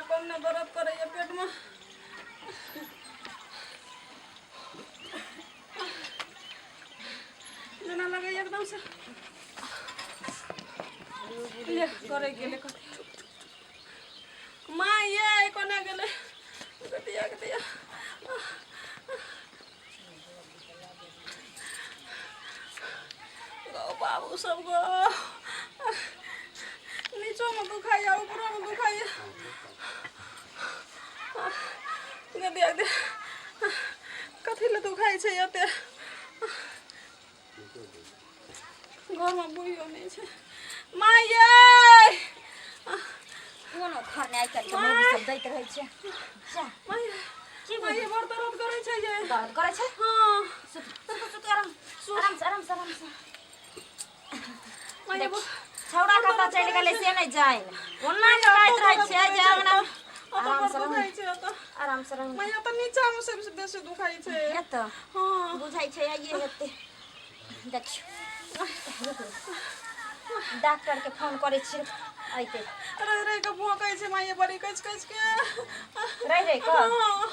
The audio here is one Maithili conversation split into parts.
कम ने दर्द करैया पेटमे। जेना लगैया एकदम से ले करे गेलै कथी। माँ ये कोना गेलै गतिया गतिया। गौ बाबू सब गो, नीचोमे दुखाइया, ऊपरोमे दुखाइया। गदिया गदिया, कथी लए दुखाइ छै एते? घरमे बुझियो नहि छै। माँ यै, कोनो खाने आइ काल्हि के मौगी सब दैत रहै छै। जा। माँ यै, की? माँ यै, बड़ दर्द करै छै यै। दर्द करै छै? हँ। सुत सुत सुत, आराम आराम से, आराम से, आराम से। माँ यै, बड़ छौड़ा कतऽ चलि गेलै से नहि जानि। ओना काटि रहै छै जे अंगना। आराम आराम से रहू। दुखाइ छै ओतऽ। आराम से रहू। माँ यै, ओतऽ नीचामे सबसँ बेसी दुखाइ छै। एतऽ? हँ। बुझाइ छै आइए हेतै। देखियौ, डॉक्टर के फोन करै छियै, अयतै। रहि रहि कऽ भोंकै छै माँ यै, बड़ी कचि कचि के। रहि रहि कऽ? हँ।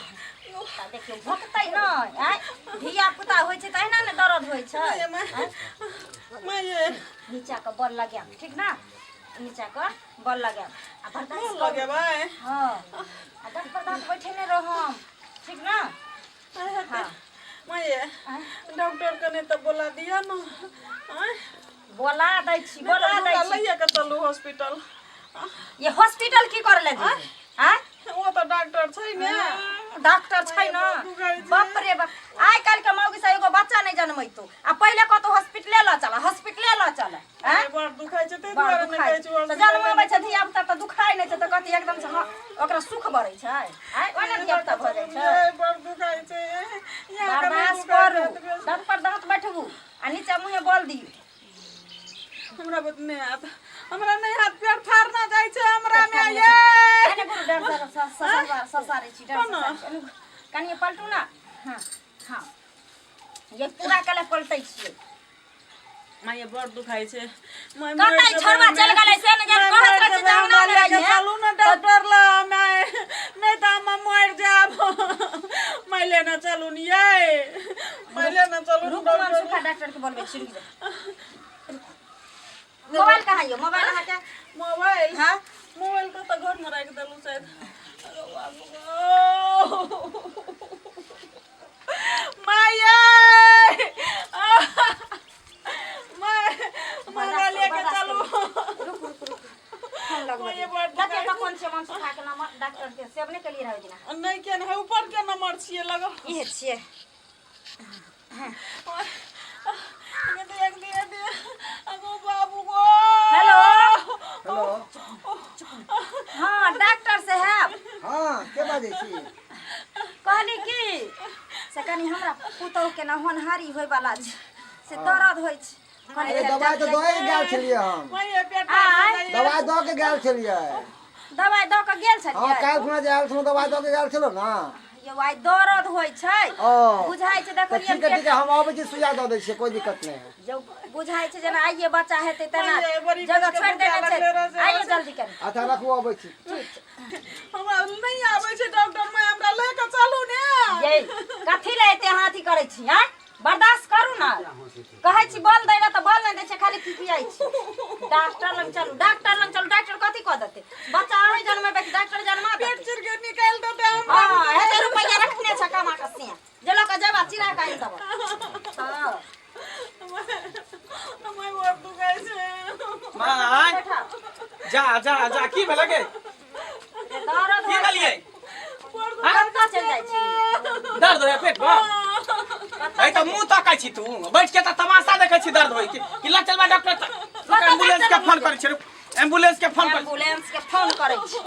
तऽ देखियौ, भोकतै नहि। आँय, धिया पुता होइ छै तऽ अहिना ने दर्द होइ छै। माँ यै, माँ माँ यै। नीचा के बल लगायब, ठीक ने? नीचा के बल लगायब आ बर्दाश्त मोन करू। लगेबै? हँ, आ दाँत पर दाँत बैठेने रहम, ठीक ने? हेतै। हँ। माँ यै, आँय? डॉक्टर कने तऽ बोला दिअ ने। आँय? बोला दै छी, बोला दै हमरा छी। लैए के चलू हॉस्पिटल। ये हॉस्पिटल की करे ले जेबै? आँय? ओ तऽ डॉक्टर छै ने। डॉक्टर छै ने। बड़ दुखाइ छै। बाप रे बाप, आइ काल्हि के मौगी सब एगो बच्चा नहि जनमैतो आ पहिले कतौ हॉस्पिटले लऽ चल, हॉस्पिटले लऽ चल। आँय? बड़ दुखाइ छै ताहि बड़ दुआरे नहि दुखाइ कहै छै छी तऽ हॉस्पिटल। जनमाबै छै धिया पुता तऽ दुखाइ नहि छै तऽ कथी एकदम से? हँ, ओकरा सुख बढ़ै छै। आँय, ओहिना धिया पुता भऽ जाइ छै। यै, बड़ दुखाइ छै यहाँ कने। बर्दाश्त दुखाइ करू। छै तऽ बेसी। दाँत पर दाँत बैठबू आ नीचा मुँहे बल दियौ। हमरा बत नहि आत, हमरा नहि हाथ पैर फाड़ना जाइ छै हमरा मे ये। एने गुरु डर सर ससारै छी, डर ससारै छी। एने कनिये पलटू ने। हँ हँ, ये पूरा कले पलटै छियै। माँ ये, बड़ दुखाइ छै। माय, कतऽ मरि ई छोड़वा जेबै। चलि गेलै से नहि जानि। माय, कहैत मरि रहै छै जेबै, जे हमरा अंगनामे लए के रहिहे। चलू ने डॉक्टर लग माय, नहि तऽ हम मरि जायब। माय, लेने चलू ने यै, माय, लेने चलू ने रुकू हम डॉक्टर। सुखा डॉक्टर के बोलबै छी, रुकि जाउ। मोबाइल कहाँ यौ? मोबाइल अहाँके? मोबाइल? हाँ। मोबाइल के तऽ घरमे राखि देलहुँ शायद। अरे बाबू गो, माय यै, माय, मोबाइल लेके चलू। रुकू रुकू रुकू, फोन लगबै। माय, बड़ देखियौ दुखाइ तऽ कोन छै मन सुखा के नंबर डॉक्टर के? सेव नहि केलियै रहै ओहि दिना? नहि केने है। ऊपर के नंबर छियै लगो। इहे छियै। दिया दिया दिया, अगो बाबू गो। हेलो। हेलो। हाँ, डॉक्टर साहब। हँ, के बाजै छी? कहली कि से कनि हमरा पुतोहु के ने होनहारी होयवला छै, से दर्द होइ छै। कहली अरे कि दबाइ तऽ दऽ के गेल छलियै हम। माय, पेट आँय? दबाइ दऽ के गेल छलियै। दबाइ दऽ कऽ गेल हँ। छलियै? काल्हि खुना जे आयल छलहुँ, दबाइ दऽ के गेल छलहुँ ने। यौ, आइ दर्द होइ छै। ओ बुझाइ छै तऽ देखलियै। ठीक है, ठीक है, हम अबै छी, सुइया दऽ दै छियै, कोइ दिक्कत नहि है। यौ, बुझाइ छै जेना आइए बच्चा हेतै तेना। माय, बड़ी जगह बचके छोड़ि देने भूखा छै। लगले रहै छै। आइए, जल्दी करी। अच्छा रखू, अबै छी। हमरा नहि आबै छै डॉक्टर माय, हमरा लए के चलू ने। ये कथी लए एते अहाँ अथी करै छी? आँय, बर्दाश्त करू ने। कहै छी बल दै लए तऽ बल नहि दै छै, खाली किकियाइ छी। डॉक्टर लग चलू, डॉक्टर लग चलू। डॉक्टर कथी कऽ देतै? बच्चा अहीं जनमेबै कि डॉक्टर जन्मा पेट देतै? चिर के निकालि देतै हमरा। हँ, हेतै रुपैआ रखने छ कमा कऽ से जे लऽ कऽ जेबा चिरा कऽ आनि देबऽ। हँ। माय, बड़ दुखाइ छै। माय। बैठा। जा जा जा, की भेलै गे? दर्द की होइ। भेलियै? कतऽ चलि जाइ छी? दर्द होइए पेट मे? ऐ तऽ मुँह तकै छी तू बैठ के तऽ तमाशा देखै छी। दर्द होइ कि लग चलबा डॉक्टर तक? रुक, एम्बुलेंस के फोन करै छी। रुक, एम्बुलेंस के फोन कर। एम्बुलेंस के फोन करै छी।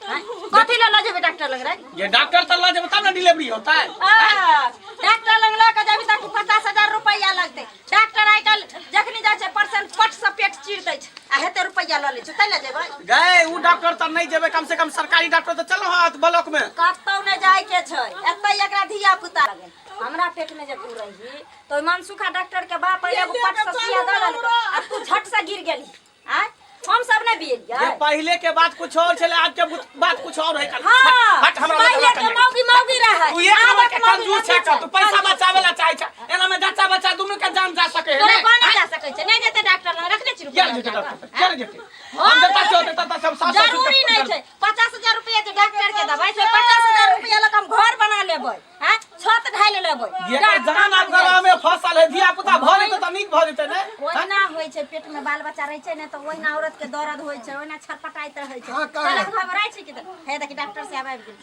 आँय? कथी लए लऽ जेबै डॉक्टर लग रे? ये डॉक्टर तऽ लऽ जेबै तब ने डिलीवरी होतै। आ, डॉक्टर लग लऽ के जेबही तऽ 50,000 रुपैआ लगतै। डॉक्टर आइ काल्हि जखनी जाइ छै परसेंट पट से पेट चीर दै छै आ हेते रुपैआ लऽ लै छै, तै लए जेबै? गए, उ डॉक्टर तऽ नहि जेबै, कम से कम सरकारी डॉक्टर तऽ चलो हाथ ब्लॉक में। कतौ नहि जाय के छै, एतै एकरा धिया पुता लगे। हमरा पेट में जे तू रही तो मनसुखा डॉक्टर के बाप एगो पट से सुइया दऽ देलकै आ तू झट से गिर गेली। आँय, हम सब नहि बियलियै। ये पहले के बात कुछ और छले, आज के बात कुछ और है। हाँ, हट हमरा पहिले के मौगी मौगी रहै, तू एक नंबर आबक के मौगी कंजूस लंबी छै, तू पैसा बचावे ला चाहे छै, एना में जच्चा बच्चा दुनू के जान जा सके है। तोरा ने कोना जा सकै छै? नहि जेतै डॉक्टर लग, रखने छी रुपया किया जेतै लऽ डॉक्टर? कऽ। किया जेतै? हम जता से होतै तता सब सास ससुर जरूरी के नहीं छै। 50,000 रुपया जे डॉक्टर के देबै से 50,000 रुपया लऽ कऽ हम घर बना लेबै, हैं, छत ढालि लेबै। ये जान आब गला में फसल है, धिया पुता भऽ जेतै तऽ नीक भऽ जेतै ने। ओहिना होइ छै, पेट में बाल बच्चा रहै छै ने तऽ ओहिना औरत के दर्द होइ छै, ओहिना छटपटाइत रहै छै। हाँ, कहाँ? चल, घबराइ छै कि तऽ हे देखी डॉक्टर साहब आबि गेल।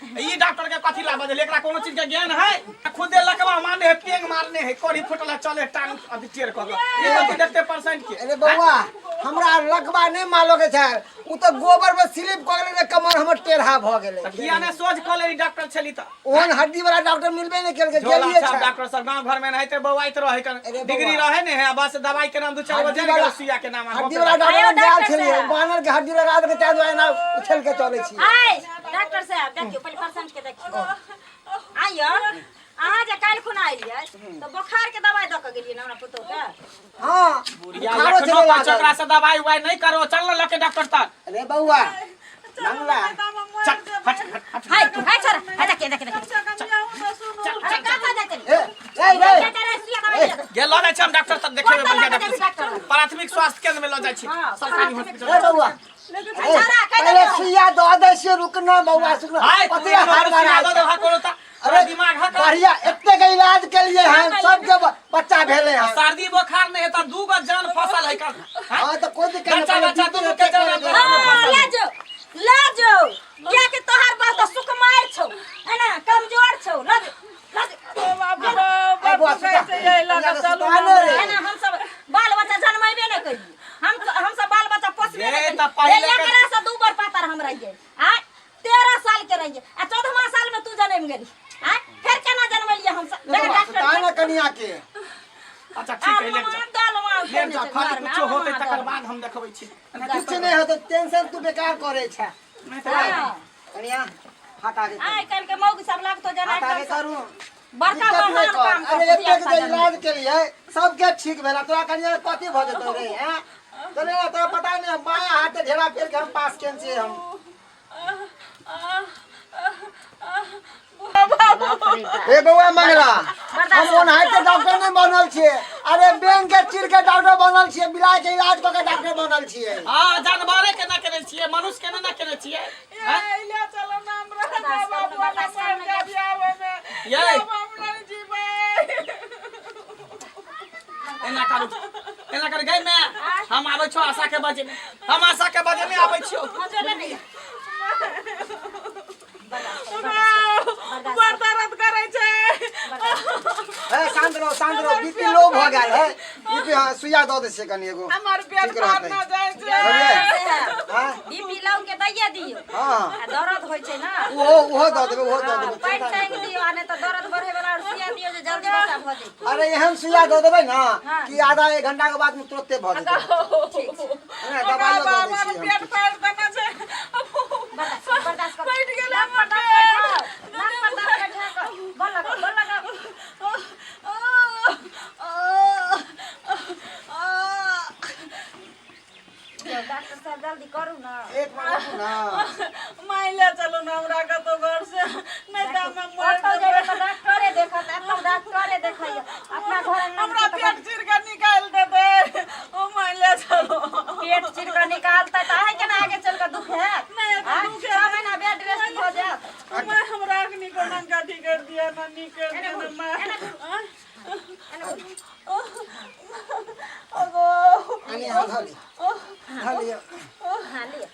ई डॉक्टर के कथी ला बजल? एकरा कोनो चीज के ज्ञान है? खुदे लकवा मारने है, पेंग मारने है, कड़ी फुटल है, चले टांग अभी टेढ़ कऽ के ई कथी देखते परसेंट के? अरे बौआ, हमरा लकवा नहि मालो के छै, उ तऽ गोबर में स्लिप कऽ गेलै ने, कमर हमर टेढ़ा भऽ गेलै। तऽ किया ने सोच कऽ लेली डॉक्टर छली तऽ? ओहन हड्डी वाला डॉक्टर मिलबे नहि केलकै, झोला गेलियै छाप छै। डॉक्टर सब गांव घर में रहते बौआइत रहे कन अरे बौआ। डिग्री रहे ने है, बस दवाई के नाम दू चार गो हड्डी जान वाला- गेल, सुइया के नाम आ हड्डी वाला डॉक्टर आयो लग गेल डॉक्टर छलियै, साहब। बानर के हड्डी लगा देलकै, ताहि दुआरे एना उछल के चलै छी। आइ डॉक्टर साहब देखियौ, पहिले पेशेंट के देखियौ। आइयो अहाँ जे काल्हि खुना एलियै तऽ बोखार के दवाई दऽ कऽ गेलियै ने हमरा पुतोह के? हाँ, बुढ़िया बुखारो लखनऊ छलै पर लागल। चकरा से दवाई उवाई नहीं करो, चल ना लके डॉक्टर तक। अरे बौआ मंगला, चल हट हट हट। हाय हाय छोरा, हाय देखिए देखिए देखिए। अरे कहाँ जाय चली? ए ए रे, गे लऽ जाइ छी हम डॉक्टर तक देखेबै। कतऽ बढ़िया लऽ कऽ जेबही डॉक्टर डॉक्टर? प्राथमिक स्वास्थ्य केंद्र में लऽ जाइ छी। हाँ, सरकारी प्राथमिक हॉस्पिटल। ए बौआ, ए, छोरा, कहि पहिले देलियौ। सुइया दऽ दै छियै, रुक ना बौआ, सुन। हाय तू पतिया हार सुइया दऽ देबहा कोनो तऽ अरे दिमाग हक बढ़िया एतेक इलाज के लिए हम सबके बच्चा भेले हन। सर्दी बुखार नहीं हेता, दू गो जान फसल है कर। हाँ तऽ कोई दिक्कत नहीं। बच्चा पहिले बच्चा बीपी दुनू के के जान चेक अब हाँ, ले जो ले जो, किया कि तोहार बाल तऽ सुकुमार छौ, है ना, कमजोर छौ। ले जो ले जो। ए बौआ, सुता। सुता ने रे। है ना, हम सब बाल बच्चा जन्मेबे नहि करियै, हम सब बाल बच्चा पोसबे ये नहि तऽ करियै। पहिले ए, एकरा से दू बर पातर हम रहियै, आ 13 साल के रहियै आ 14वां साल में तू जनमि गेली, आ फेर केना जनमलियै हम सब? ए बौआ, सुता ने कनिया के। अच्छा ठीक है, ले जा ले जा, खाली कुछो होते तकर बाद हम देखबै छी। किछु नहि होतै, टेंशन तू बेकार करै छै। नहीं तऽ कनिया, हाथ आगे करू। आइ काल्हि के मौगी सब लागतो जेना हाथ आगे एकदम करू। बड़का दिक्कत नहि महान कर। काम अरे कर। एतेक जे इलाज के लिए सबके ठीक भेला, तोरा कनिया के कथी भऽ जेतौ रे? हैं, चले ना, तोरा पता नहि, बायां हाथ के ढेरा फेर के हम पास केने छियै हम। ए बौआ मंगला, हम ओनाहिते डॉक्टर नहि बनल छियै। अरे बैंक के चीर के डॉक्टर बनल छियै, बिलाइ के इलाज कऽ के डॉक्टर बनल छियै। हाँ, जानवरे के ना केने छियै, मनुष्य के ना ना केने छियै। हैं? ये एना करू, एना कर गई मैं, हम आबै छौ आशा के बजे में, हम आशा के बजे में आबै छियौ। बड़ दर्द करै छै। ए शांत रहो, शांत रहो, बीपी लो भऽ गेल है, बीपी। हाँ, सुइया दऽ दै छियै कनि एगो। हमर पेट ठीक रहतै। फाड़ना जाइ छै। बुझलियै? हाँ। बीपी लौ के दैये दियौ। हाँ। आ दर्द होइ छै ने। ओहो ओहो दऽ देबै, ओहो दऽ देबै। पानि चिंता नहि टांगि दियौ, आ नहि तऽ दर्द बढ़े वाला और सुइया दियौ जे जल्दी बच्चा भऽ जेतै। अरे एहन सुइया दऽ देबै ने हाँ। कि आधा एक घंटा के बाद में तुरते भऽ जेतै। नहि, दबाइयो दऽ दै छियै हम। पेट फाड़ि देने छै। बर्दाश्त करू, बर्दाश्त करू। फटि गेलै नाक पर हमर दाँत पेट। बैठाउ, नाक पर दाँत बैठा कऽ गोर लगाउ, गोर लगाउ। यौ डॉक्टर साहब, जल्दी करू ने। एक मिनट रुकू ना। मानि चलू ने हमरा कतौ घर से, नहि तऽ हम मरि ओतऽ जेबै जेबै। तऽ डॉक्टरे देखत, एतऽ डॉक्टरे देखैया, अपना घर अंगना हमरा पेट चीर के निकालि देतै ओ, मानि चलू। पेट चीर कऽ निकालतै तऽ अहीं केना आगे चलि कऽ दुख हैत? नहि, तऽ आँय? दुख 6 महीना बेड रेस्ट भऽ जायत। माय, हमरा अखनी कोना कथी कर दिया ना नीक कर दिया ना माय। अगो। कनि यहाँ धऽ लिअ, धऽ लिअ। हाँ, लिअ।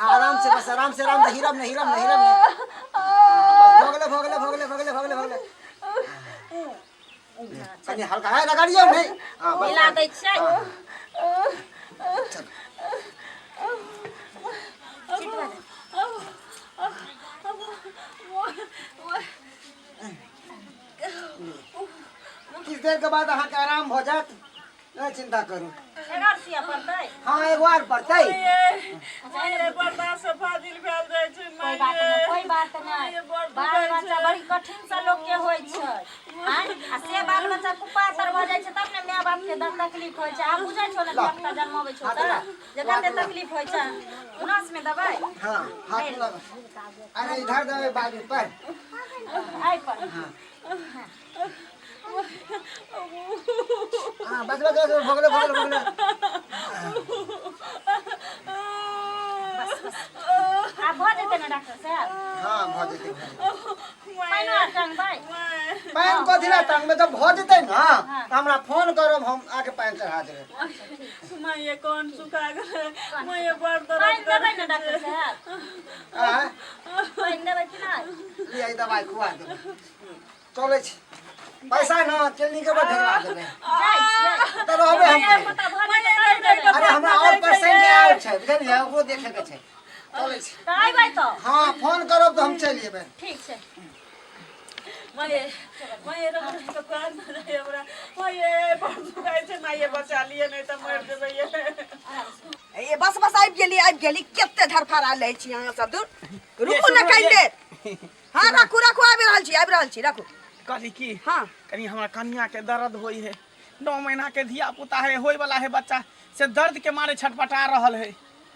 आराम से, बस आराम से, आराम से, हिरब नहीं, हिरब नहीं, हिरब नहीं। बस भऽ गेलै, भऽ गेलै, भऽ गेलै, भऽ गेलै, भऽ गेलै, भऽ गेलै। कनि हल्का है, रगड़ियौ नहि। हाँ बस। मिला दै छियै। चित भऽ जायत। किछु देर के बाद अहाँके आराम भऽ जायत, नहि चिन्ता करू। एकर सुइया पड़तै? हाँ, एगो आर पड़तै। माये, बर्दाश्त से फाजिल भेल जाइ छै। कोई बात नहीं, कोई बात नहीं। माये, बड़ बाल दुखाइ बच्चा छै। बड़ी कठिन से लोग के होइ छै, आँय? आ से बाल बच्चा कुपातर भऽ जाइ छै तब ने माय बाप के दर्द तकलीफ होइ छै। आब बुझै छौ ने, धियापुता जन्मबै छौ तऽ जे कते तकलीफ होइ छै। नस में दबाई? हाँ, हाथ में लगा। अरे, इधर देबै, बाजू पर। आइ पर। हाँ, बस बस बस, भऽ गेलै, भऽ गेलै, भऽ गेलै। आब भऽ जेतै ने डॉक्टर साहब? हाँ, भऽ जेतै, भऽ जेतै। पानि आर टंगबै? पानि कथी लए टंगबै? जब भऽ जेतै ने तऽ हमरा फोन करब, हम आके पानि चढ़ा देबै। माये, कोन सुखा गेलै? माये, बड़ दर्द पानि देबै ने करै डॉक्टर छै। साहब? आँय? पानि देबै कि नहि? लिअ, ई दबाइ खुआ देबै। चलै छी, पैसा न क्लिनिक पर भेजवा देबै। जाइ छियै। तऽ रहबै हम। पता भऽ जेतै तब देबै। अरे, हमरा और पेशेंट आयल छै, बुझलियै? ओकरो देखे के छै। चलै छी। तऽ अयबै तऽ? हाँ, फोन करब तऽ हम चलि एबै। ठीक छै। माये, माये, रह रह के कान रहै हमरा। माये, बड़ दुखाइ छै। माये, बचा लिए, नहि तऽ मरि जेबै ये। ए, बस बस, आबि गेली, आबि गेली। कते धरफड़ा लै छी अहाँ सब। दूर रुकू ने कनि देर। हाँ, राखू राखू, आबि रहल छी, आबि रहल छी, राखू। कहली की, हाँ। कनी हमरा कनिया के दर्द होई है। 9 महीना के धिया पुता है, होय वाला है बच्चा, से दर्द के मारे छटपटा रहल है।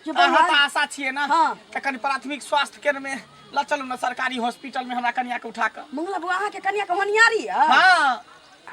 ये बौआ? अहाँ तऽ आशा छियै ने? हाँ। तऽ कनी प्राथमिक स्वास्थ्य केंद्र में ल चलू ने, सरकारी हॉस्पिटल में हमरा कनिया के उठा कऽ। मंगला बुआ, अहाँके कनिया के होनियारी यऽ? हाँ।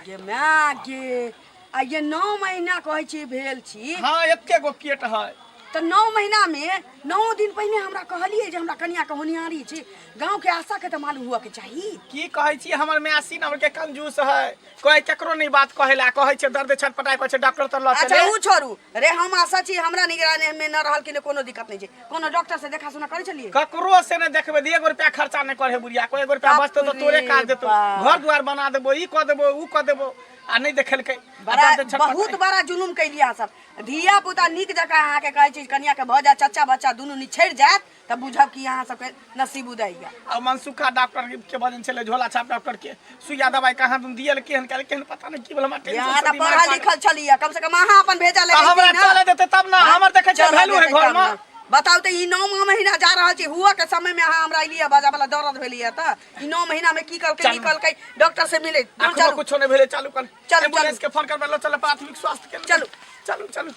गे माय गे, आ ये 9 महीना कहै छी भेल छी? हाँ, एके गो पेट है। तऽ 9 महीना में 9 दिन पहिने हमरा कहलियै जे हमरा कनिया के होनियारी छी। गाँव के आशा के तऽ मालूम हुअ के चाही। की कहै छी, हमर माय नंबर के कंजूस है, कोई केकरो नहीं बात कहे ला। कहै छै दर्द छटपटाय, कहै छै डॉक्टर तऽ ल अच्छा, चले। उ छोड़ू रे, हम आशा छी, हमरा निगरानी में न रहल कि कोनो दिक्कत नहीं छै। कोनो डॉक्टर से देखा सुना करै छलियै? ककरो से नहीं देखबे, एगो रुपया खर्चा नहीं करे बुढ़िया को। एगो रुपया बचतो तो तोरे काज देतो, बाप। घर द्वार बना देबो, ई कऽ देबो, ऊ कऽ देबो, आ नहीं देखेलकै। आ बड़ा दर्द छटपटाय। बहुत बड़ा जुलुम कैलियै अहाँ सब। धिया पुता नीक जकाँ अहाँके कहै छी कनिया के भऽ जायत, चच्चा बच्चा दुनू निछड़ि जायत तऽ बुझब कि अहाँ सबके नसीब उदय यऽ। आ मनसुखा डॉक्टर के वजन छलै, झोला छाप डॉक्टर के सुइया दवाई कहाँ तुम दियल, केहन केहन केहन, पता नहीं की भेल। हमरा टेंशन यहाँ से तऽ दिमाग पढ़ल पागल। लिखल छलियै, कम से कम अहाँ अपन भेजा तऽ हमरा चले देतै तब ने। हमर देखै छियै वैल्यू है घर में? बताउ तऽ, ई 9 महीना जा रहल छी हुआ के समय में अहाँ हमरा एलियै बाजा वाला दर्द भेलियै तऽ ई 9 महीना में की कलकै? चलू। की कलकै डॉक्टर से मिले? अखनो चलू। कुछो नहीं भेलै। चालू कर। चलू। एम्बुलेंस के फोन करबै, लो चल प्राथमिक स्वास्थ्य केंद्र। चलू। चलू चलू।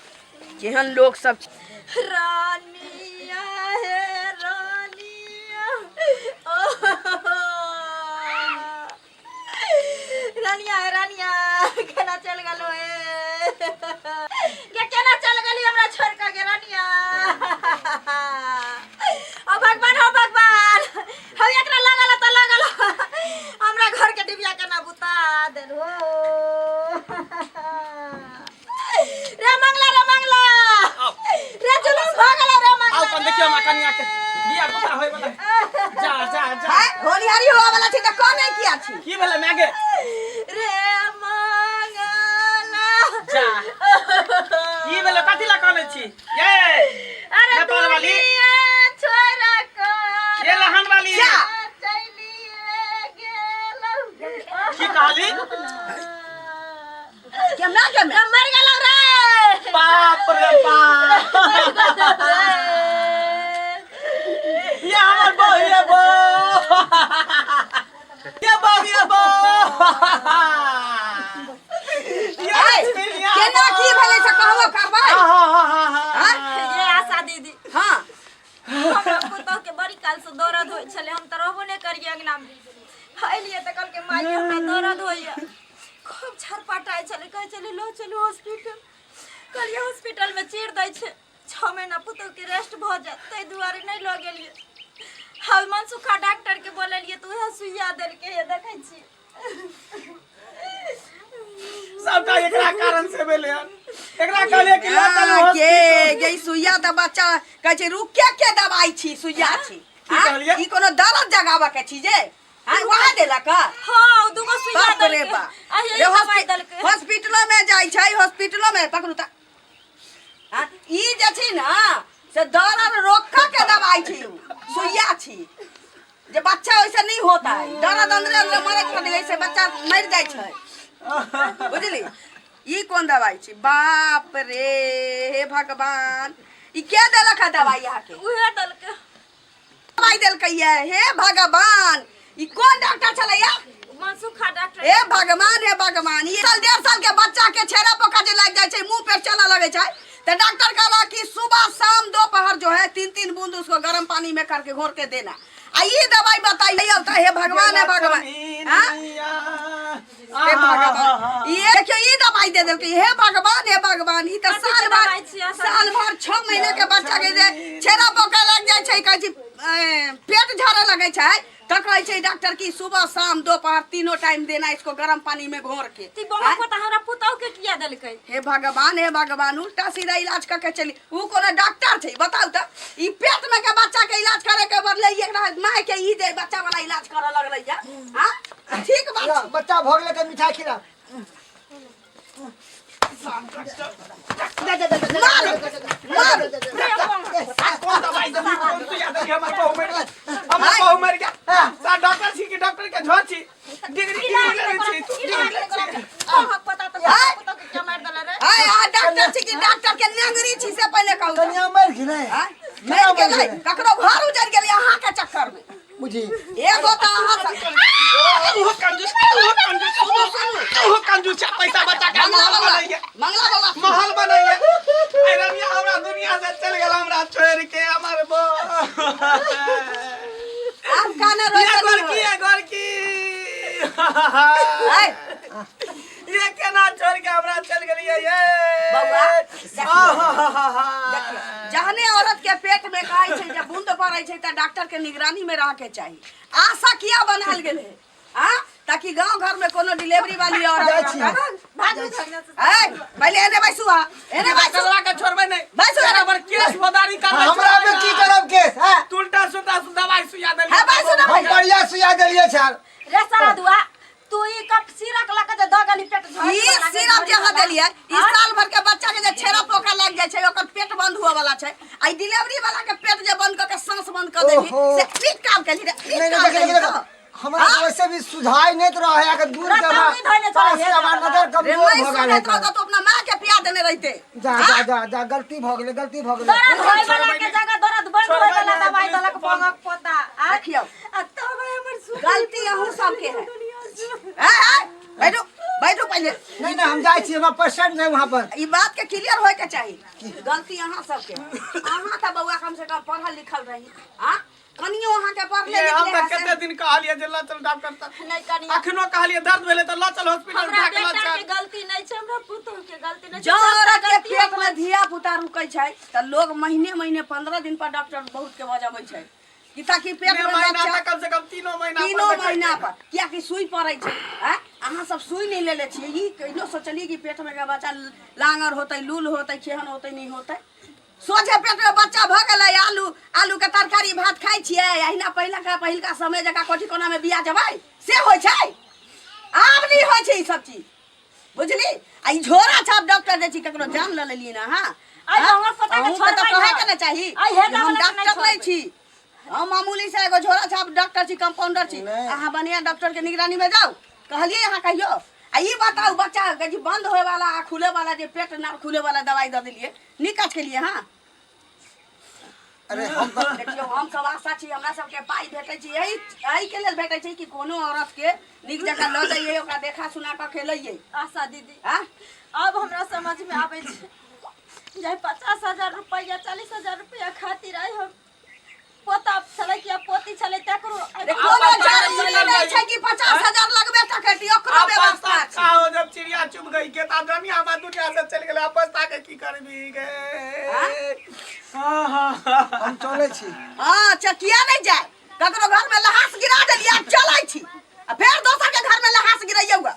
केहन लोक सब छै। रानिया हे रानिया, ओ रानिया हे रानिया, केना चल गेलो हे गे? केना चल गेली हमरा छोड़ के गे रानिया? ओ भगवान, हो भगवान, हो एकरा लगल त लगल, हमरा घर के डिबिया केना बुता देल हो रे मंगला, रे मंगला रे, जुलूम भ गेलो रे मंगला। आउ कन देखियो हमरा कनिया के बिया पुता होय वाला। जा जा जा। हाय, होनिहारी हुआ वाला छी तऽ कह नहीं किया छी? की भेलै माय गे? रे मंगला। जा, की भेलै? कथी ला कानै छी ये? अरे, नेपाल वाली? दुनिया छोड़ कर ये लहन वाली। जा। चलिए गेलौ। की कहली? केना केना? रे मर गेलौ रे। बाप रे बाप, ये हमर बहू, ये बहू, ये बहू, ये बहू, ये हाय, चिड़िया। केना की भेलै से कहबो करबै? हाँ हाँ हाँ हाँ। ये आशा दीदी। हाँ। हमरा पुतोह के बड़ी काल से दर्द होइ छलै। हम तऽ रहबो नहि करियै अंगना में। अयलियै तऽ कहलकै, माई, हमरा दर्द होइए। खूब छरपटाइ छलै, कहै छलै लो चलू हॉस्पिटल। कहलियै हॉस्पिटल में चीर दै छै, 6 महीना पुतोह के रेस्ट भऽ जायत, ताहि दुआरे नहि लऽ गेलियै। हम मनसुखा डॉक्टर के बोलेलियै तऽ उएह सुइया देलकै। हे देखै छी। सबटा एकरा कारण से भेलै हन। एकरा कहलियै कि लऽ चलू आ, गे हॉस्पिटल। गे, ई सुइया तऽ बच्चा कहै छै रुके के दवाई छी, सुइया छी। की आँ? कहलियै? ई कोनो दर्द जगाबऽ के चीज है? हाँ, वहाँ देलक? हाँ, दूगो सुइया बाप रे देलकै। बाप। आ यही रे, दवाई देलकै। हॉस्पिटलो में जाइ छै, हॉस्पिटलो में पकड़ू तऽ आँ, ई जे छै ने से दर्द रोकऽ के दवाई छी, उ सुइया छी जे बच्चा ओइसे नहीं होता है। दर्द अंदरे अंदरे मरैत रहलै, ऐसे बच्चा मरि जाइ छै, बुझली? ई कोन दवाई छी बाप रे हे भगवान ई के देलक है दवाई अहाँके उहे देलकै दवाई देलकै ये हे भगवान ई कोन डॉक्टर छलैया मनसुखा डॉक्टर हे भगवान हे भगवान ई साल 1.5 साल के बच्चा के छेड़ा पोका जे लागि जाइ छै मुंह पे चलऽ लगै छै तऽ डॉक्टर कहला कि सुबह शाम दोपहर जो है 3-3 बूंद उसको गर्म पानी में करके घोर के देना आ ई दवाई बताइए तऽ हे भगवान हे भगवान हाँ? हे भगवान ये देखियो ई दवाई दे देलकै हे भगवान हे भगवान ई तऽ कथी साल के भर दवाई छियै? साल भर 6 महीना के बच्चा के जे छेड़ा पोका लागि जाइ छै कहै छै पेट झड़े लगै छै तऽ कहै छै डॉक्टर की सुबह शाम दोपहर तीनों टाइम देना इसको गर्म पानी में घोर के ती बहू को तऽ हमरा पुतहु के किया देलकै हे भगवान हे भगवान उल्टा सीधा इलाज कऽ के चली उ कोनो डॉक्टर छै बताउ तऽ ई पेट में के बच्चा के इलाज करे के बदले ई एकरा माय के ई जे बच्चा वाला इलाज करऽ लगलै या हां ठीक बात ला, छै। बच्चा भऽ गेलै तऽ मिठाई खिला मार मार कौन दवाई देली कौन सुइया देली हमर बहू मरि गेल हमर बहू मरि गेल सा डॉक्टर छी कि डॉक्टर के झोर छी डिग्री डिग्री लेने छी तू डिग्री लेने छी पता तऽ पुतहु के किया मारि देले रे आय आ डॉक्टर छी कि डॉक्टर के नेंगरी छी से पहिले कहू तऽ। कनिया मरि गेलै आँय? मरि गेलै ककरो घर उजड़ गेलै अहाँ के चक्कर में बुझी एगो तऽ अहाँ सब तू कंजूस तू कंजूस तू कंजूस छै पैसा बचा के मंगला महल बउआ बनाइए मंगला बउआ महल बनाइए अरे रमिया हमरा दुनिया से चल गेल हमरा छोड़ के हमर बो आब काने रोइ ये के घर नहीं की होय। ये घर की आँय, ये केना छोड़ के हमरा चल गेलिए ये बउआ, देखियौ। आहा जहने औरत के पेट में कहै छै जे बूंद पड़ै छै तऽ डॉक्टर के निगरानी में रह के चाही आशा किया बनायल गेल है आ ताकि गांव घर में कोनो डिलीवरी वाली औरत जाइ छी। भागू भागना से ए पहिले एने बैसू आ एने बैसू डॉक्टरवा के छोड़बै नहीं बैसू तेरा पर केस फौजदारी करबै हमरा पे की करब केस हैं तू उल्टा सुल्टा दवाई सुइया देली है बैसू ना हम बढ़िया सुइया देलियै छल रे सारा दुआ तू ई कप सिरक लऽ के जे दऽ गेली पेट झड़ ई सिरप जे अहाँ देलियै ई साल भर के बच्चा के जे छेड़ा पोका लागि जाइ छै ओकर पेट बंद हुए वाला छै आ ई डिलीवरी वाला के पेट जे बंद कऽ के सांस बंद कऽ देली ओहो। से ठीक काम केली रे नहीं ठीक नहीं काम देखिए केली देखिए देखिए हमरा हाँ? वैसे भी सुझाई नहीं तो रहे अगर दूर के रतौनी हमरा धइले चलै पास हे के हमरा दादा। नजर रे कमजोर नहीं भऽ गेल सुनैत है रहत तो अपना माँ के पिया देने रहते जा जा जा जा गलती भऽ गेलै गलती भऽ गेलै दर्द होय वाला के जगह दर्द बंद होय वाला दवाई देलक बंगक पोता आ देखियौ आ तब हमर सुख गलती अहूँ सबके है ए ए बैठू बैठू पहिले नहीं नहीं हम जाइ छी हमरा पेशेंट नहीं वहाँ पर ई बात के क्लियर होय के चाही गलती अहाँ सबके है। अहाँ तऽ बौआ कम से कम पढ़ल लिखल रही आ कनियो अहाँ के पढ़ले ये हम लिखले तऽ है कते दिन कहलियै जे लऽ चल डॉक्टर तक नहीं कनिया अखनो कहलियै दर्द भेलै तऽ लऽ चल हॉस्पिटल हमरा उठा के लऽ बेटा के चल गलती नहीं छै हमरा पुतोह के गलती नहीं छै जँ औरत के गलती पेट में धिया पुता रुकै छै तऽ लोग महीने महीने 15 दिन पर डॉक्टर बहुत के बजबै छै कि ताकि पेट ने में महीना बच्चा तऽ कम से कम तीनो महीना पर तीनो देखै महीना छै। पर कियाकि सुई पड़ै छै आँय अहाँ सब सुई नहि लेले छियै ई कहिनो सोचलियै कि पेट में के बच्चा लांगर होतै लूल होतै केहन होतै नहि होतै सोझे पेट में बच्चा भऽ गेलै आलू आलू के तरकारी भात खाइ छियै अहिना पहिलका पहिलका समय जकाँ कोठी कोना में बिया जेबै से होइ छै आब नहि होइ छै ई सब चीज बुझली आ ई झोरा छाप डॉक्टर जे छी ककरो जान लऽ लेलियै ने अहाँ आइ हमर पोता के अहूँके तऽ छोड़बै कहै ना। के ने चाही आइ हे जे हम वाला के नहि डॉक्टर नहि छोड़बै। छी हम मामूली से एगो झोरा छाप डॉक्टर छी कंपाउंडर छी नहि। अहाँ बढ़िया डॉक्टर के निगरानी में जाउ कहलियै अहाँ कहियो आ ई बताउ बच्चा के जे बंद होय वाला आ खुले वाला जे पेट ना खुले वाला दवाई दऽ देलियै नीक काज केलियै हँ अरे हम तऽ देखियौ हम सब आशा छी हमरा सबके पाइ भेटै छै एहि एहिके लेल भेटै छै कि कोनो औरत के नीक जकाँ लऽ जइयै ओकरा देखा सुना कऽ खेलैयै आशा दीदी आँ अब हमरा समझ में आबै छै जे 50,000 रुपैआ 40,000 रुपैआ खातिर आइ हम पोता छलै कि आब पोती छलै तकरो अरे कोनो जरूरी नहि छै कि 50,000 लगबे टा करती ओकरो व्यवस्था छै का हो जब चिड़िया चुप गई के ता दुनिया में दुनिया से चल गेलै आपस के की करबी गे हम चलै छी हाँ अच्छा किया नहीं जाए ककरो घर में लहास गिरा देलियै आब चलै छी आ फेर दोसर के घर में लहास गिरैयौ ग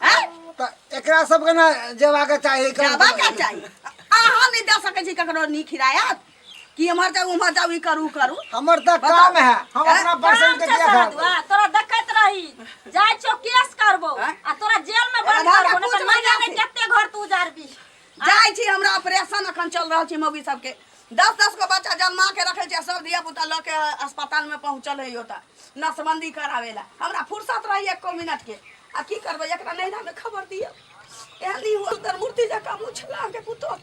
हैं तऽ एकरा सबके ने जेबाक चाही जाबा के चाही अहाँ नहि दऽ सकै छी ककरो नीक हिदायत कि एम्हर जाउ उम्हर जाउ ई करू करू हमर तऽ काम है हम अपना पर्सन के काम छै किया सारा खराब दुआ तोरा देखैत रही जाइ छौ केस करबो आँय? आ तोरा जेल में बंद राधा करबो पूछ नहीं तऽ महीना महीना में से। कते घर तू उजारबी जाइ छी हमरा ऑपरेशन अखन चल रहल छै मौगी सबके 10-10 गो बच्चा जन्मा के रखै छै सब धिया पुता लऽ के अस्पताल में पहुँचल है ओतऽ नसबंदी करावे ला हमरा फुर्सत रही एको मिनट के आ की करबै एकरा नैहरा में खबर दियौ एहन ई सुन्दर मूर्ति जकाँ मुँह छलै अहाँके पुतोह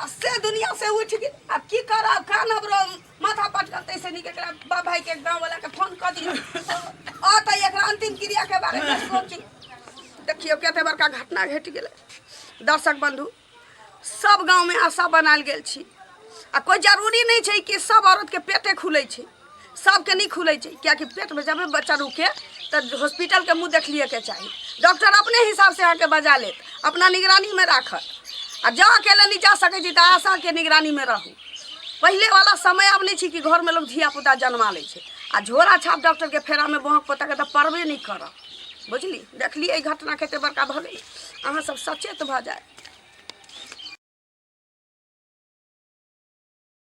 आ से दुनिया से उठि गेल। आब की करब, कानब रो माथा पटकल, तैसे नीक एकरा बाप भाई के गाँव वाला के फोन कऽ दियौ, अतै एकरा अंतिम क्रिया के बारे में सोची। देखियौ कते बड़का घटना घटि गेलै। दर्शक बंधु, सब गाँव में आशा बनायल गेल छी आ कोई जरूरी नहीं छै कि सब औरत के पेटे खुलै छै, सबके नहीं खुलै छै, कियाकि पेट में जब बच्चा रुके तऽ हॉस्पिटल के मुँह देख लिए के चाही। डॉक्टर अपने हिसाब से अहाँके बजा लेत, अपना निगरानी में राखत। आ जँ अकेले नहीं जा सकै छी तऽ आशा के निगरानी में रहू। पहिले वाला समय आब नहीं छै कि घर में लोग धिया पुता जन्मा लै छै आ झोरा छाप डॉक्टर के फेरा में बहक पोता के तऽ पड़बे नहीं करब। बुझली, देखलियै ई घटना कते बड़का भऽ गेलै। अहाँ सब सचेत भऽ जाय।